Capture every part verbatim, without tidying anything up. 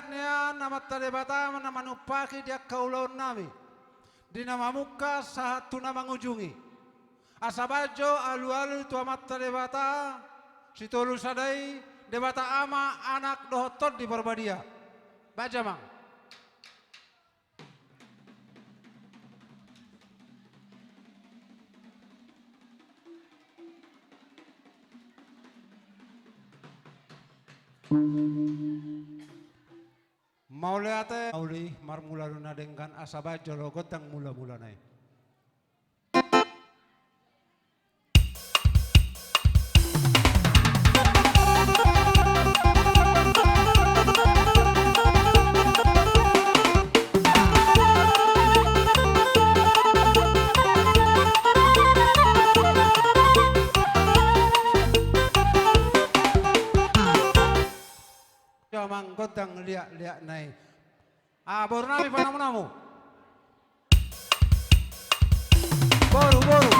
Nian Amanta Debata ma na manumpahi di angka ulaonnami, di na mamungka sahat tu na mangujungi. Asa bahen jo alualu tu Amanta Debata, Sitolu Sada i, Debata Ama, Anak dohot Tondi Porbadia. Bahen jo, Amang. Mauliate, uli marmula do na denggan, asa bahen jolo gondang mulamulana i. Amang, gondang liat-liat nai. Ah, boru nami panamu-namu. Boru, boru.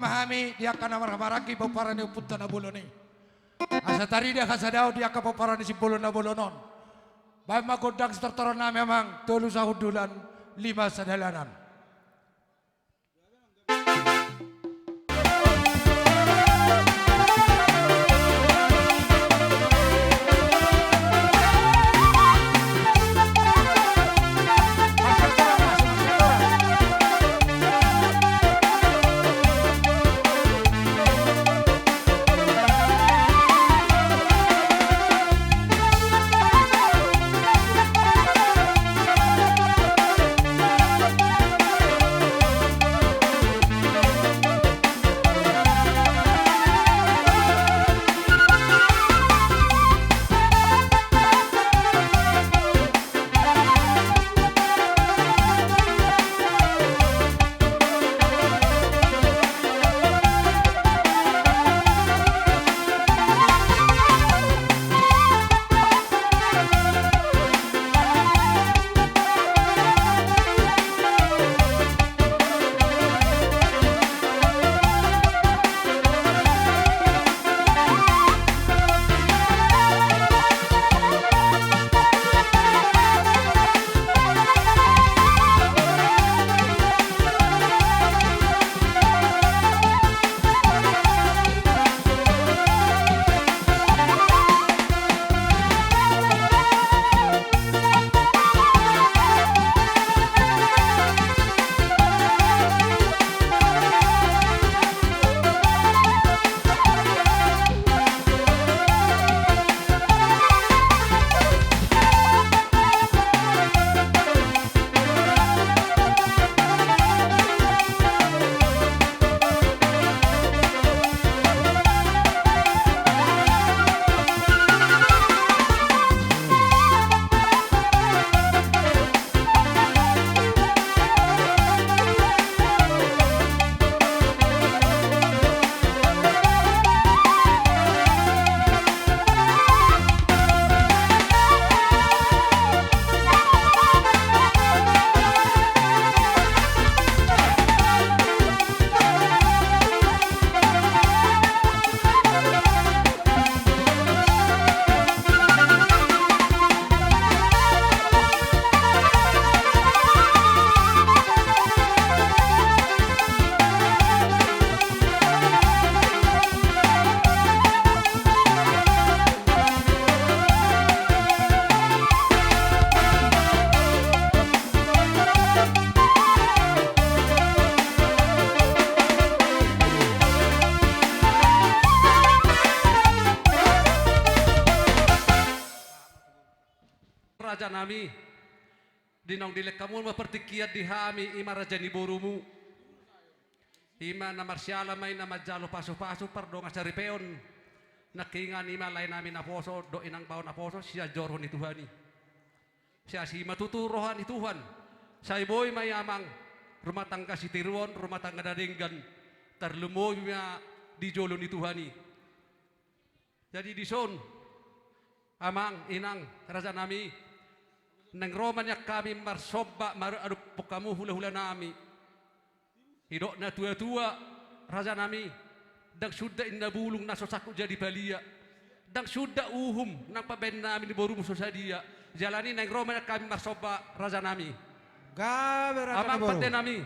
Ma hami di angka na marhahamaranggi pomparan ni ompunta na bolon i. Asa tarida hasadaon di angka pomparan ni sibolon na bolon on. Bahen ma gondang sitortoron nami, Amang, tolu sahundulan, lima sadalanan. nami, di naung dilehon hamu ma partingkian di hami, i ma raja ni borumu. I ma na marsiala ma i na manjalo pasupasu pardongan saripeon. Nangkiningan i ma lae nami naposo dohot inang bao naposo sian joro ni Tuhan i. Sai asi ma tutu roha ni Tuhan. Sai boi ma i amang rumah tangga sitiruon, rumah tangga na denggan. Tarlumobi ma di jolo ni Tuhan i. Jadi dison, amang, inang, raja nami, naeng ro ma nian hami marsomba, maradophon hamu hulahula nami. Didok na tuatua, raja nami, ndang suda inna bulung na so sangkut jadi palia. Ndang suda uhum nang pambahen nami ni borumu so sadia. Jala ni naeng ro ma nian hami marsomba, raja nami. Gabe raja ni boru. Amang pande nami.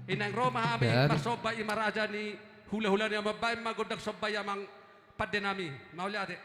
I naeng ro ma hami marsomba, i ma raja ni hulahula nami, mambahen ma gondang somba i amang pande nami. Mauliate.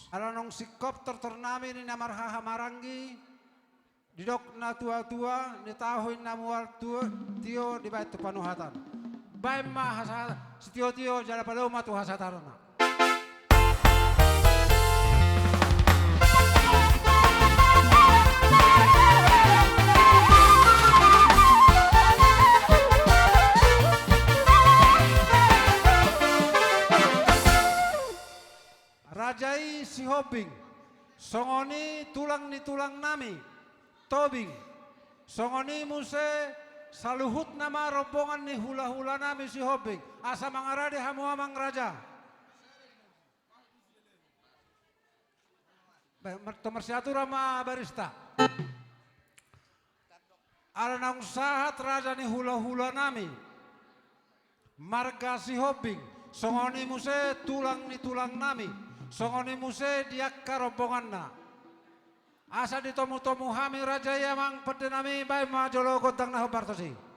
Ala naung singkop tortor nami ni na marhahamaranggi, didok na tuatua, ni tahu inna mual tu tio dibaen tu panuhatan. Baen ma hasa-, sitiotio jala padomu ma tu hasahatanna. Sihombing, songon i tulang ni tulangnami Tobing, songon i muse saluhutna ma rombongan ni hulahulanami Sihombing, asa mangarade hamu amang raja. Baik, mar-, to marsiaturan ma barista. Ala naung sahat raja ni hulahulanami marga Sihombing, songon i muse tulang ni tulangnami, songon i muse di angka rombonganna. Asa ditomutomu hami raja i amang pandenami, baen ma jolo gondang na hombar tusi.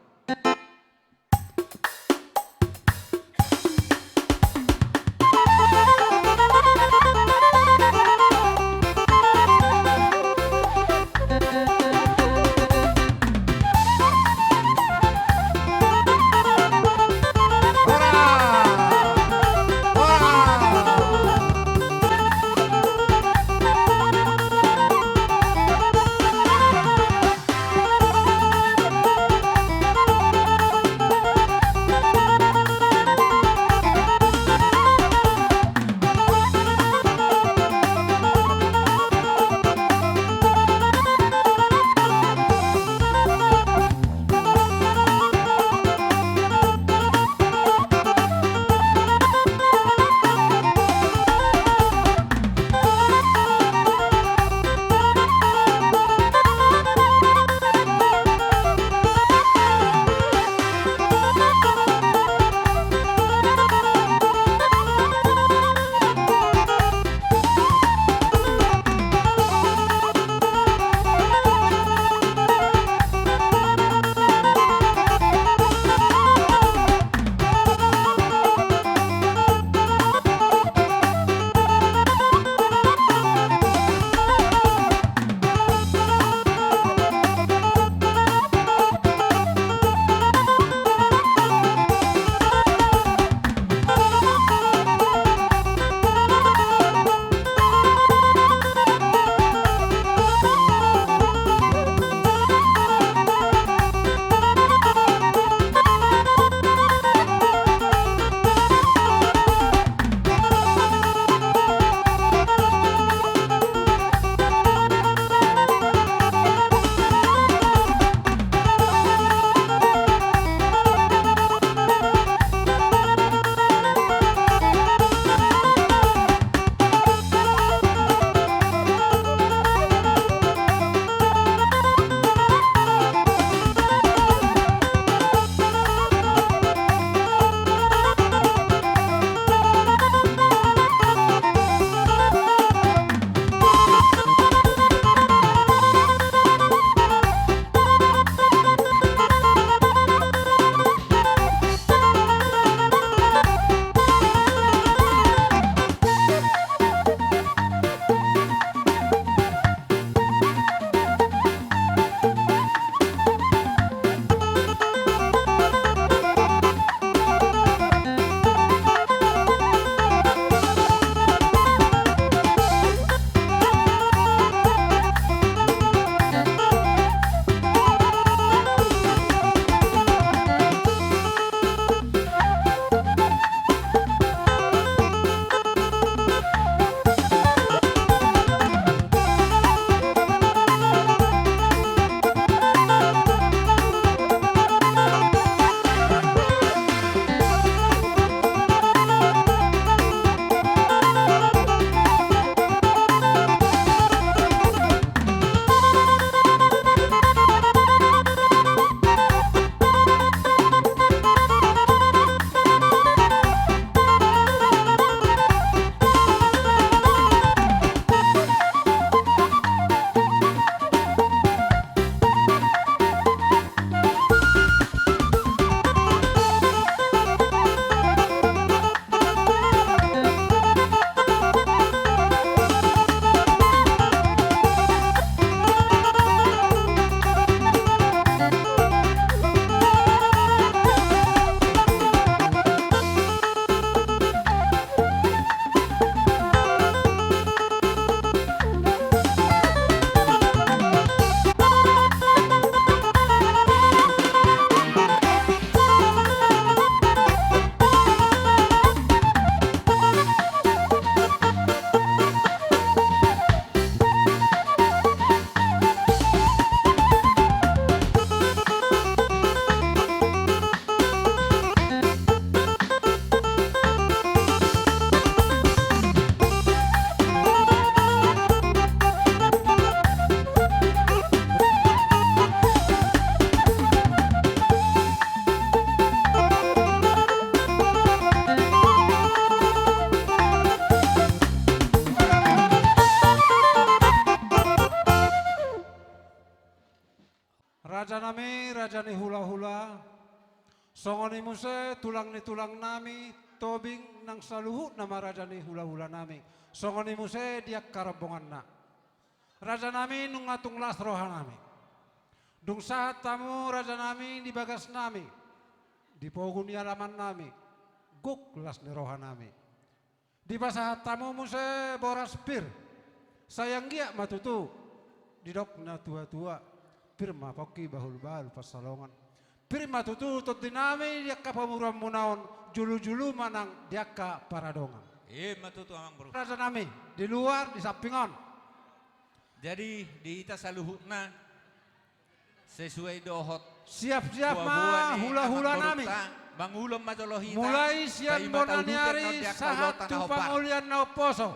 Rajanami, raja ni hulahula, songon i muse tulang ni tulangnami, Tobing nang saluhutna ma raja ni hulahulanami, songon i muse di angka rombonganna. Rajanami, nunga tung las rohanami. Dung sahat hamu rajanami di bagasnami, di pogu ni alamannami, gok las ni rohanami. Dipasahat hamu muse boras pir, sai anggiat ma tutu, didok na tuatua, pir ma pongki bahulbahul pansalongan. Pir ma tutu tondinami di angka pamoruonmuna on, julujulu ma nang di angka paradongan. I ma tutu, amang boru. Rajanami, di luar, di samping on. Jadi, di hita saluhutna, sesuai dohot siap-siap ma hulahulanami. Mangulon ma jolo hita. Mulai sian bona ni ari sahat tu pangolian na umposo.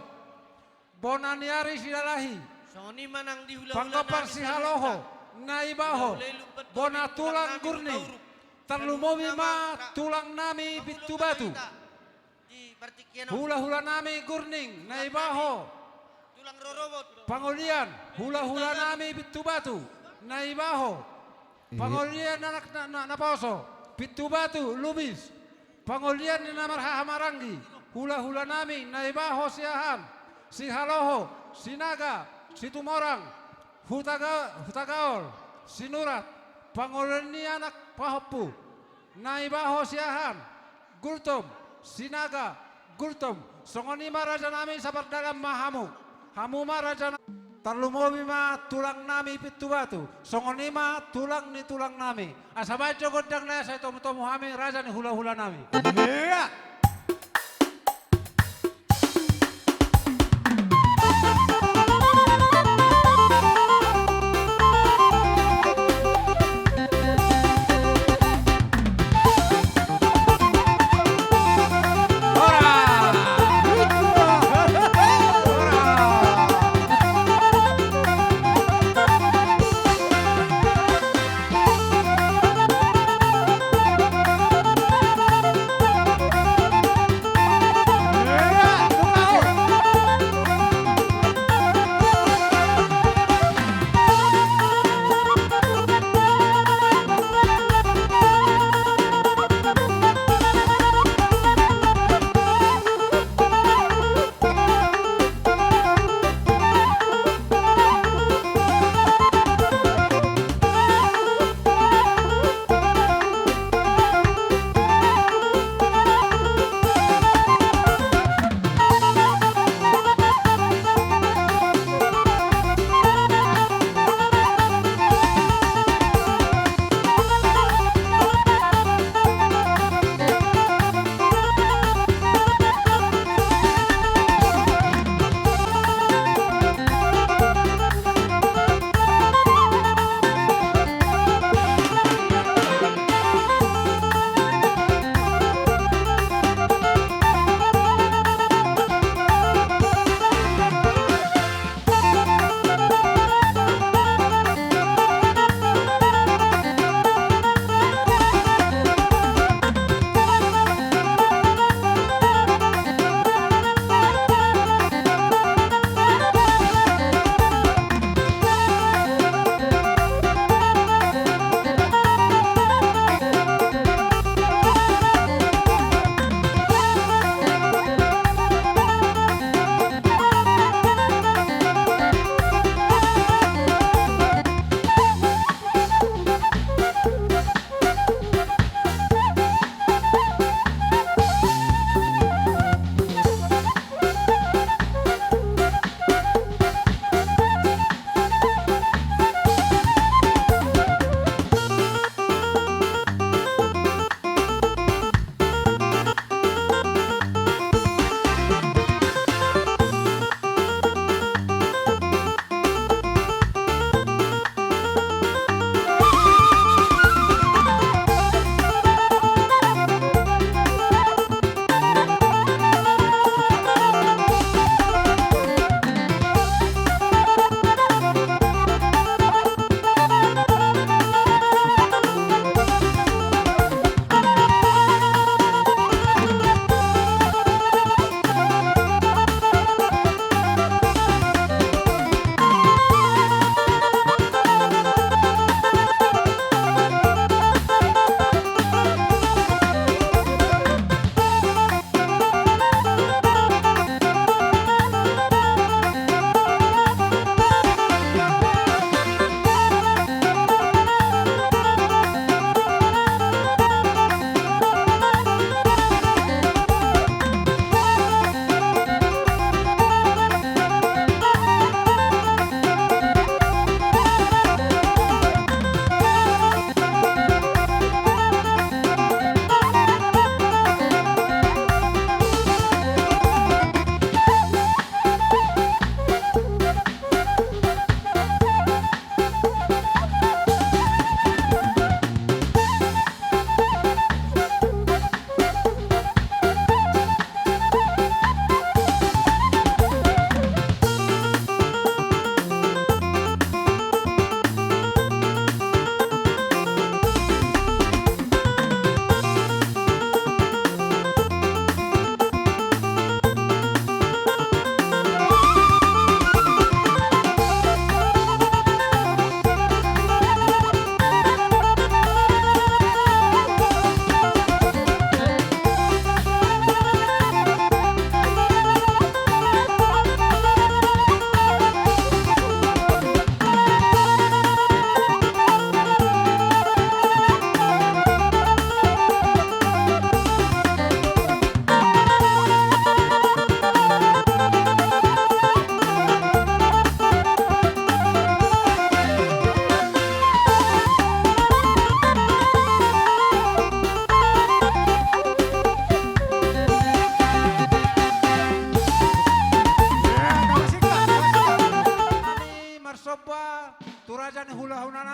Bona ni ari Silalahi. Songon i ma nang di hulahulanami. Panggompar Sihaloho, Naibaho, bona tulang Gurning. Tarlumobi ma tulangnami Pintubatu. Hulahulanami Gurning, Naibaho. Pangolian, hulahulanami Pintubatu, Naibaho. Pangolian anak na, na, naposo, Pintubatu, Lubis. Pangolian ni na marhahamaranggi, hulahulanami, Naibaho, Siahaan, Sihaloho, Sinaga, Situmorang, Hutaga-, Hutagaol, Sinurat. Pangolian ni anak pahompu, Naibaho, Siahaan, Gultom, Sinaga, Gultom. Songon i ma rajanami, sapardalan ma hamu. Hamu ma rajanami. Tarlumobi ma tulangnami Pintubatu. Songon i ma tulang ni tulangnami. Asa baen jo gondang na, sai tomutomu hami raja ni hulahulanami. Ia.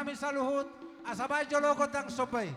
Hami saluhut, asa baen jolo gondang somba i.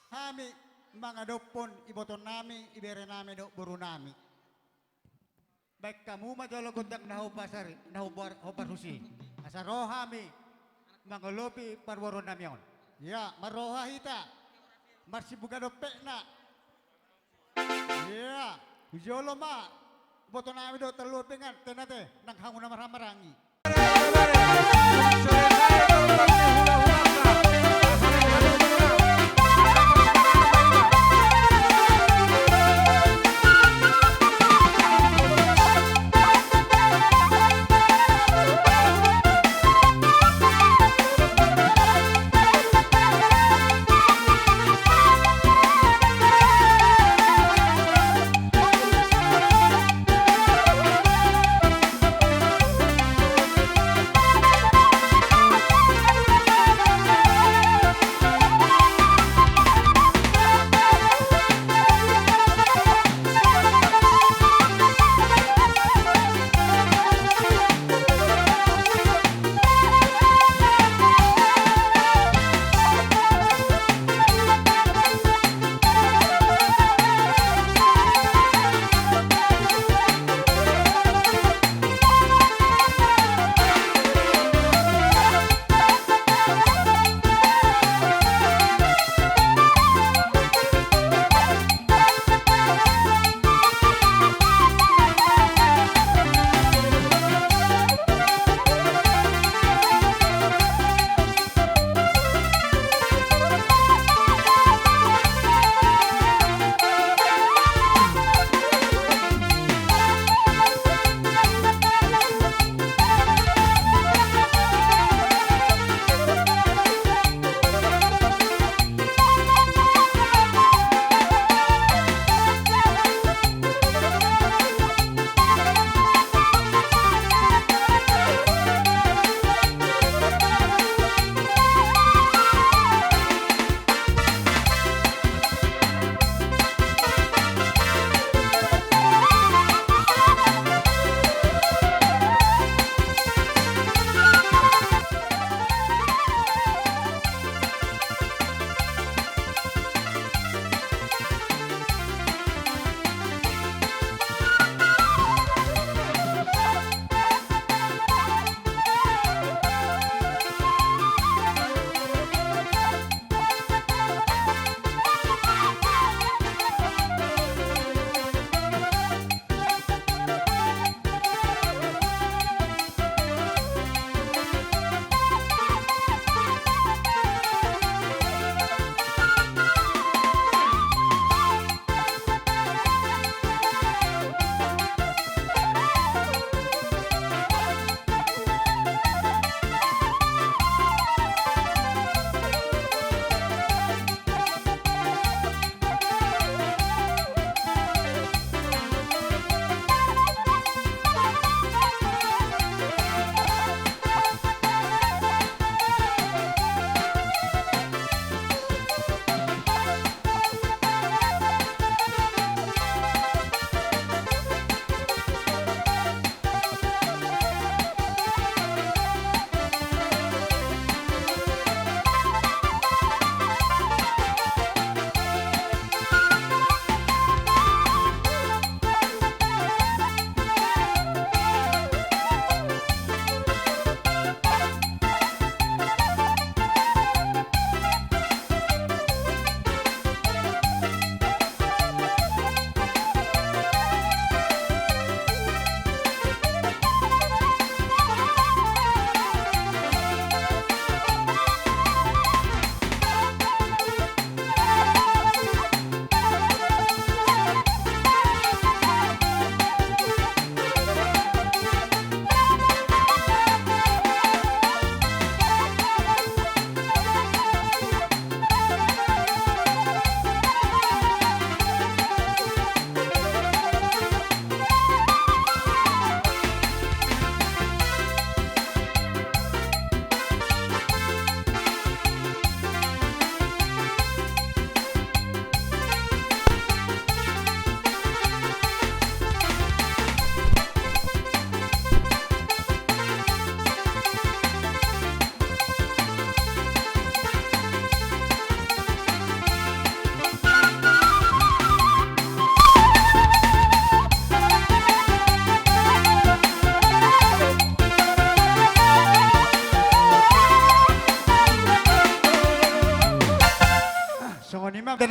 Hami mangadophon ibotonnami, iberenami dohot borunami. Baen hamu ma jolo gondang na hombar sari, na hombar, hombar husi. Asa ro hami mangolopi parboruonnami on. Ia, marroha hita. Marsibuga dope na. Ia, hujolo ma. Ibotonnami dohot tarlumobi, inang, tena te, nang hamu na marhahamaranggi.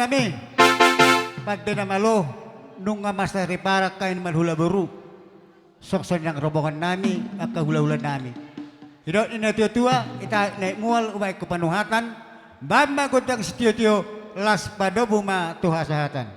Pande na malo, nunga mansai riparak hami na marhula boru. Songon i nang rombongan nami, angka hulahula nami. Didok ni na tuatua, ita na mual ubaen tu panuhatan, bahen ma gondang sitiotio, las padomu ma tu hasahatan.